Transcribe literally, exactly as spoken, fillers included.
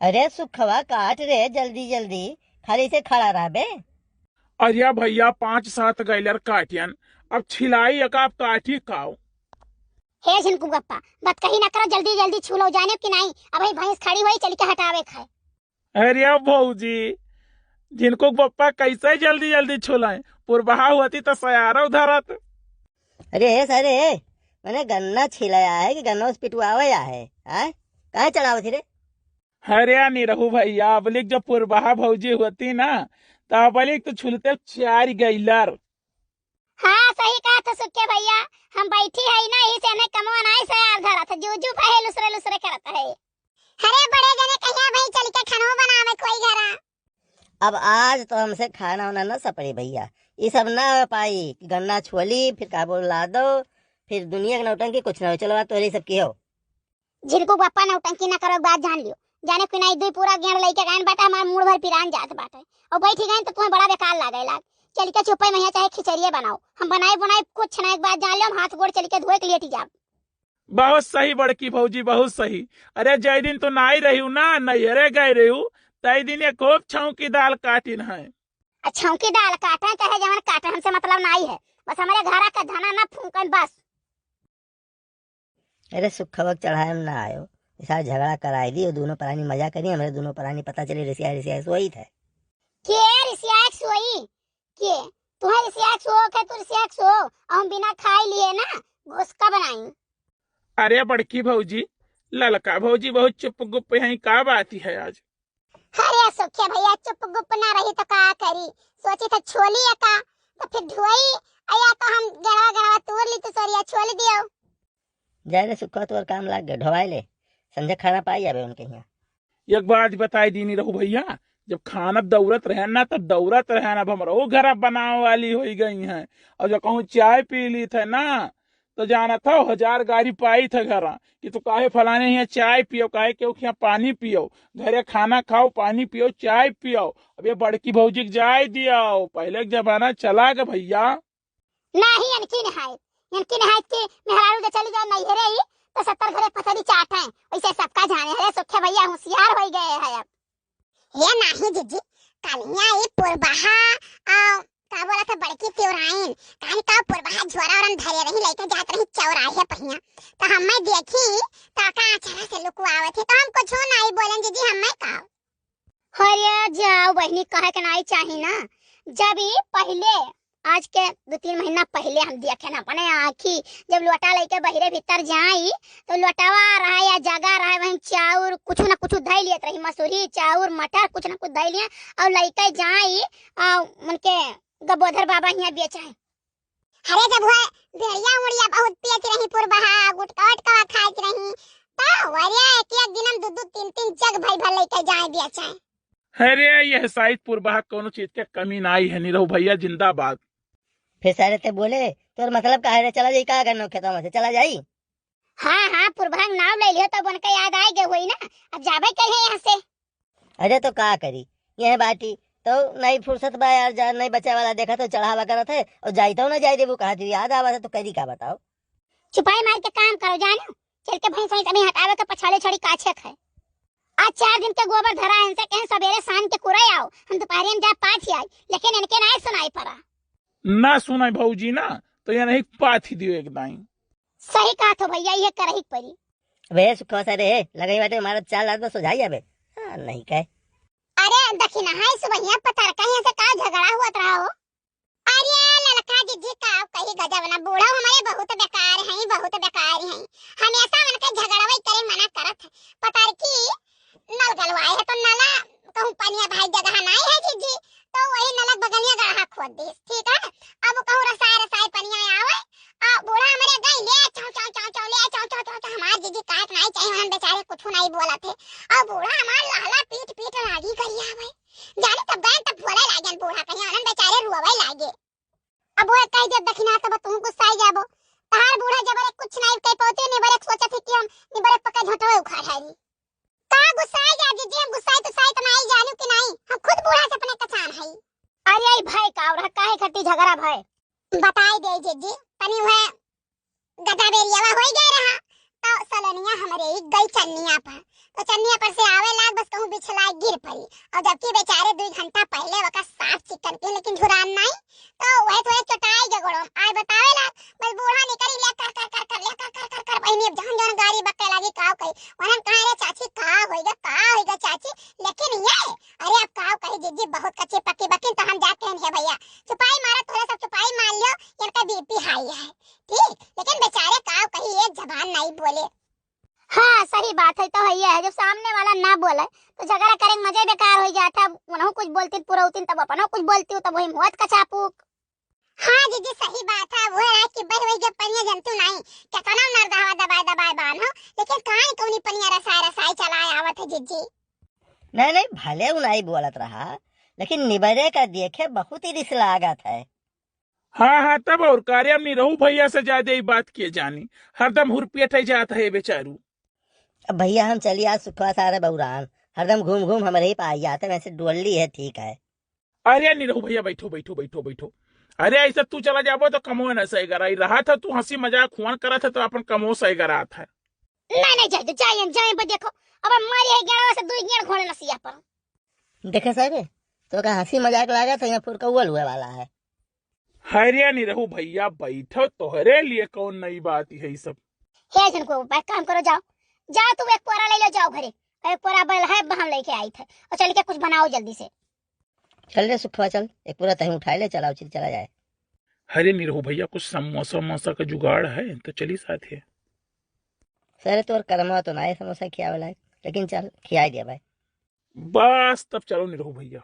अरे सुखवा, काट रे जल्दी जल्दी, खाली से खड़ा रहबे। अरे भैया, पाँच सात गैलर काटियन, अब छिलाई एक आप काटी काओ। हे झिनकू बप्पा, बात कही ना करो, जल्दी जल्दी छू लो, जाने कि नाहीं, अबही भैंस खड़ी होई, चली के हटावे खाए। अरे भौजी, झिनकू बप्पा कैसे जल्दी जल्दी छुलाए, पुरबहा होती तो सयारो धरत। अरे हे सारे, मने गन्ना छिलाया है कि गन्ना उस पिटवावे या है, आय? काहे चढ़ावत ही रे? अरे निरहू भैया, अबलिक जब पुरबहा भौजी होती ना, तो अबलिक तो छुलते चार गैलर। हाँ, सही कहत हो सुखे भैया, हम बैठी है ना, इसे हमें कमवा नाई सयार धरत है, जू जू भए लुसरे लुसरे करत है। अरे बड़े जने कहिया भाई चल के खानो बनावे कोई घरा। अब आज तो हमसे खाना वाना न सपड़ी भैया, ये सब ना हो पाई कि गन्ना छोली, फिर काबुल ला दो, फिर दुनिया के नौटंकी कुछ ना हो। चलो बात तोहरी सब की हो। झिनकू बप्पा नौटंकी ना करो, एक बात जान लियो, जाने कि नाहीं दुई पूरा गेंड़ लइके गएन बाटे, हमार मूड़ भर पिरान जात बाटे, और बैठी गएन तो तुम्हें बड़ा बेकार लागे लाग। चल के चुप्पे में हियाँ चाहे खिचड़िए बनाओ, हम बनाए बनाए कुछ ना, एक बात जान लियो, हम हाथ गोड़ चल के धोए के लेटी जाब। बहुत सही बड़की भौजी, बहुत सही। अरे जय दिन तो नाई रही ना, नैहरे गए रही, तय दिन ये खूब छौंकी दाल काटिन है। आ छौंकी दाल काटे चाहे जवन काटे, हमसे मतलब नाई है, बस हमारे घरा का धना ना फूकन बस। अरे सुखवा के चढ़ाए में ना आयो, ऐसा झगड़ा कराई दी, और दोनों प्राणी मजा करी, हमारे दोनों प्राणी पता चले रिसिया रिसिया सोई थे। के रिसिया सोई? के? तुम्हें रिसिया सो के तू रिसिया सो, हम बिना खाए लिए ना घुसका बनाई। अरे बड़की भौजी, ललका भौजी बहुत चुप गुप हैं, का बात है आज? अरे सुखे भैया, चुप गुप ना रही तो का करी, सोची था छोली का, तो फिर ढुआई, या तो हम गड़वा गड़वा तोड़ ली तो सोरिया छोल दियो। जाए रे सुखवा, तोर काम लाग गए, ढोवाए ले, संझे खाना पाई जाबे उनके यहाँ। एक बात बताई दीनी रहू भैया, जब खाना दौरत रहे ना, तब दौरत रहे ना, अब हमरो घर अब बनावे वाली होई गई हैं, और जब कहूँ चाय पी ली थे ना, तो जानत हो हजार गारी पाई थे घरा कि तू काहे फलाने यहाँ चाय पियो, काहे केहू के यहाँ पानी पियो, घरे खाना खाओ, पानी पियो, चाय पियो। अब ये बड़की भौजी के जाए दियो, पहले के जमाना चला गया भैया। नाही, इनकी नहाए, इनकी नहाए के मेहरारू जे चली जाए नैहरे ही, तो सत्तर घरे पथरी चाट है, वैसे सबका जाने। अरे सुखे भैया होशियार हो गए है अब। ये नाही जिज्जी, कलिया ई पुरबहा, आ, का बोला था बड़की तिवराइन, कान का पुरबहा झोरा ओरन धरे रही, लेके जात रही चौराहे पहिया, तो हमें देखी, तो का अचरा से लुकुआवत है, तो हम कुछ नहीं बोलन जिज्जी, हमें का। अरे जाओ बहिनी, कहे के नाई चाही ना। जब ई पहिले, आज के दो तीन महीना पहिले हम देखे ना अपने आँखी, जब लोटा लइके बहिरे भीतर जाई, तो लोटवा रहा या जगा रहा, वहीं चाउर कुछ ना कुछ धई लियत रही, मसूरी, चाउर, मटर, कुछ ना कुछ धई लिया और लइके जाई, आ, उनके गबोधर बाबा हियाँ बेचाए। अरे जब हुआ भेड़िया उड़िया बहुत पियत रही पुरबहा, गुटका उटका खात रही, तो वरिया एक एक दिन हम दो दो तीन तीन जग भर भर लेके जाए बेचाए। अरे यह साइत पुरबहा कोनो चीज के कमी नाई है, निरहू भैया जिंदाबाद। फिर सारे ते बोले, तोर मतलब का है रे, चला जाई का गन्नो खेतवा में से, चला जाई? हाँ, हाँ, पुरबहा के नाव ले लियो तब उनका याद आए गए होई ना, अब जाबे कहे यहाँ से। अरे तो का करी, यह बाटी तो नहीं फुर्सत बा यार, जा नहीं बचे वाला देखा तो चढ़ावा करत है और जाई तो ना जाई देबू, कहा तू याद आवत है तो करी का बताओ? चुपाई मार के काम करो जानो, चल के भैंस वैंस अभी हटावे के पछाले छोड़ी काछे खाए। आज चार दिन के गोबर धरा है इनसे, कहें सवेरे शाम के कुरे आओ, हम दोपहर में जा पाछी आई, लेकिन इनके ना सुनाई पड़ा। ना सुनाई भौजी ना, तो ये नहीं पाथी दियो एक दाई। सही कहा थो भैया, ये करही के परी। अबे सुखवा सारे, लगई बाटे मारत चार लात बस हो जाई अबे। हाँ, नहीं कहे। अरे दखिनहा, सुबहिया पतर कहीं से का झगड़ा हुआ रहा हो? अरे ललका जिज्जी का कही गजब ना, बूढ़ा हमारे बहुत बेकार हैं, बहुत बेकार हैं। हमेशा उनके झगड़वे करे मना करत है। पतर की नल गलवाए है तो नला कहूँ पनिया भाई जगह नाई है जिज्जी, तो वही नलक बगलिया गढ़ा खोद दिस, ठीक है। अब कहूँ रसाए रसाए पनिया आवे, आ बूढ़ा हमारे गई ले चाव चाव चाव चाव, ले चाव चाव चाव चाव, हमार जिज्जी काट नाई चाहिए, उन्हन बेचारे कुछ नहीं बोलत है। आ बूढ़ा हमार लहला पीट पीट लागी करिया भाई। जाने तब गए तब बोले लागे बूढ़ा, कहीं उन्हन बेचारे रोवे लागे। अब वो कह दे दखिना तब तू गुस्साई जाबो। तहार बूढ़ा जबरे कुछ नहीं कह पाते, निबरे सोचत है कि हम निबरे पक्का झोंटवे उखाड़ है। का गुस्साई जा जिज्जी, हम गुस्साई तो साई तो नहीं जानू कि नहीं, हम खुद बूढ़ा से अपने कसान है। अरे आई भाई का और काहे खट्टी झगड़ा भाई? बताई दे जिज्जी, तनी वह गधा बेरियावा होई गए रहा, तो सलनिया हमरे ही गई चन्निया पर, तो चन्निया पर से आवे लाग बस कहूँ पिछला गिर पड़ी। और जबकि बेचारे दुई घंटा पहले ओका साफ चिकन के, लेकिन झुरान नाई, तो वह थोड़े चोटाई के गोड़ो। आज बतावे ला, बस बूढ़ा निकरी ले कर कर कर कर, ले कर कर कर कर, बहिनी अब जहन जहन गारी बक्के लागी, काव कही। उन्हन कहा, "अरे चाची, का होइगा, का होइगा चाची?" लेकिन ये, अरे अब काव कही जिज्जी, बहुत कच्ची पक्की बकिन, तो हम जाके हैं भैया, चुपाई मारा, थोड़ा सा चुपाई मार लियो, इनका बीपी हाई है, ठीक, लेकिन बेचारे काव कही, एक जबान नहीं बोले। हाँ, सही बात है, तो है ये है, जब सामने वाला ना बोले, तो झगड़ा करे के मजे बेकार हो जाता है। उन्हों कुछ बोलती पुरौती, तब अपनो कुछ बोलती हो, तब वही मुहत का चापूक। हाँ जिज्जी, सही बात है, वो है कि बह वही के पनिया जंतु नहीं, कितना नर दहवा दबाए दबाए बांधो, लेकिन काहे कौनी पनिया रसाए रसाए चलाए आवत है जिज्जी। नहीं, नहीं, भले उ नहीं बोलत रहा, लेकिन निबरे का देखे बहुत ही रिस लागत है। हाँ, हाँ, तब और कार्य में रहू भैया से ज्यादा ही बात किए जानी, हरदम हुरपियट है जात है बेचारू। अब भैया हम चली आज सुखवा सारे बौरान, हरदम घूम घूम हमरे ही पाई जाते, वैसे डोली है, ठीक है। अरे निरहू भैया, बैठो, बैठो, बैठो, बैठो। अरे ऐसे तू चला जाबो तो कमो न सही कराई रहा था, तू हंसी मजाक हुआन करा था तो अपन कमो सही करा था। नहीं, नहीं, जाए दो, जाए, जाए, पर देखो, अब हम मारी है ग्यारह से दो ग्यारह घोड़े नसिया पर। देखे साहब, तो का हंसी मजाक लागा था, यहाँ फुरकौल हुए वाला है। अरे निरहू भैया, बैठो, तोहरे लिए कौन नई बात है ये सब। हे झनको, एक काम करो, जाओ, जाओ तू एक पोरा ले लो, जाओ घरे, एक पोरा बैल है, हम लेके आई थे, और चल के कुछ बनाओ जल्दी से। चल रे सुखवा, चल, एक पूरा तहीं उठाए ले, चलाओ, चल, चला जाए। अरे निरहू भैया, कुछ समोसा वमोसा का जुगाड़ है तो चली साथ है। सरे तोर करमा तो ना है समोसा खियावे लायक, लेकिन चल, खियाई दिया भाई। बस तब चलो निरहू भैया।